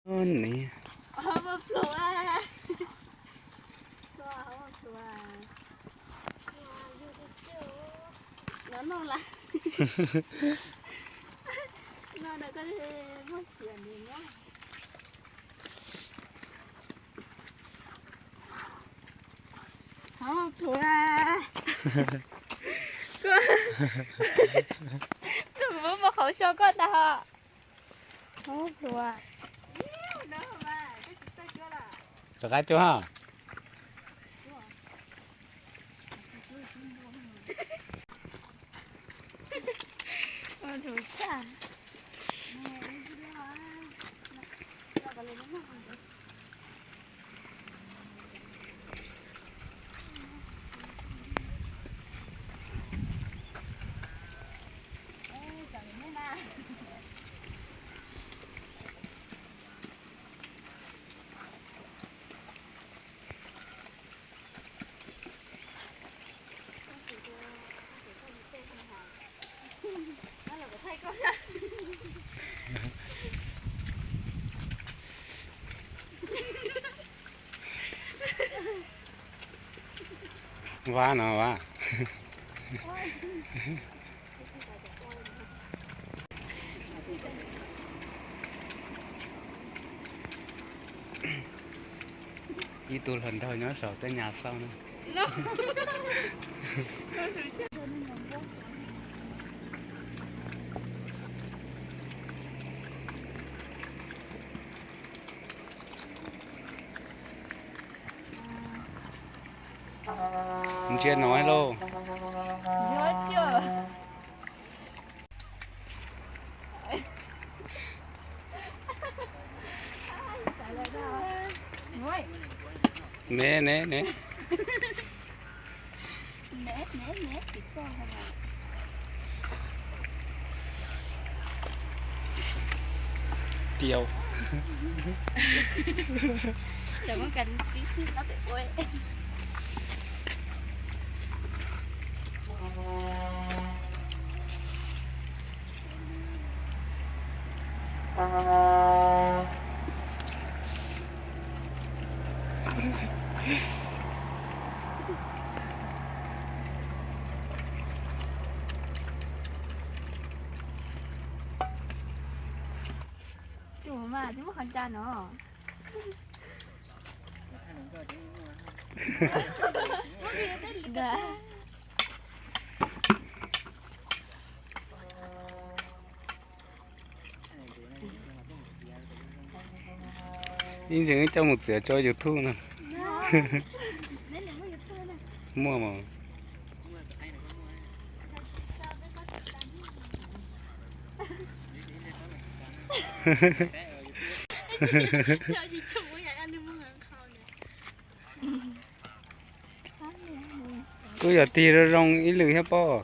Niam. Noj la. No na koj muaj sia nws nyob. Hov pluav. Koj, koj mus muab qhov so koj tas hov. Hov pluav. Rov qab tsuag ha. Vab no vab. Ib tug hluas nraug nyob saum tej nyas xauj na. Ntsia no lauj. Ne ne ne. Tiau. Tsuas mas tsis muaj qhov ncaj no. Ib ntsis coj mus txiav tso YouTube no. Muaj mas. Kuj yog tig zoo zoo ib lwm thiab pob.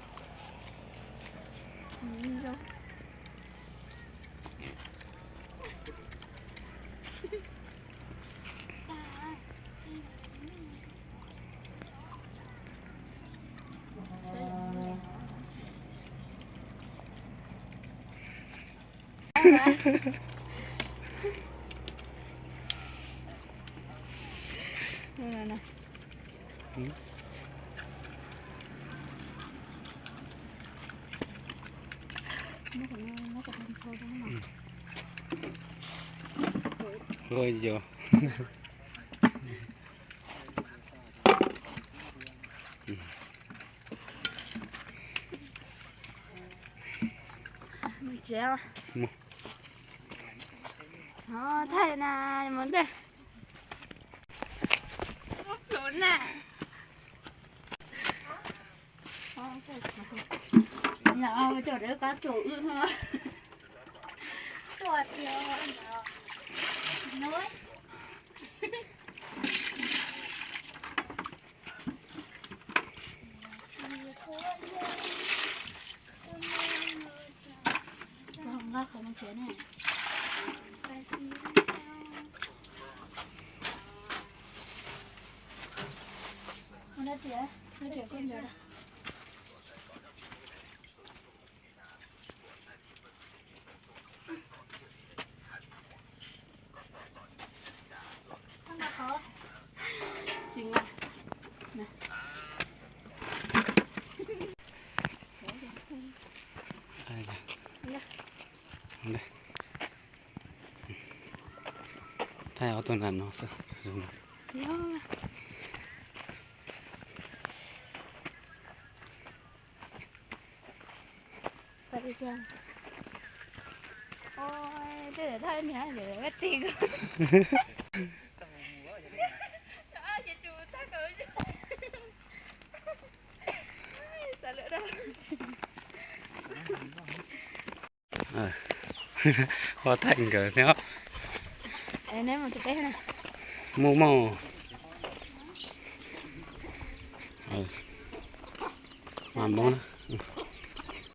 Ua yog. Thaij na, mus ntej. Ub, pluv na. Cov dawb qab tsaus wb no. Tuaj tiag. Thaij ob tug nas no xwb. Ho thaij nkawd thiab. Mus mog. Mas Hmoob na.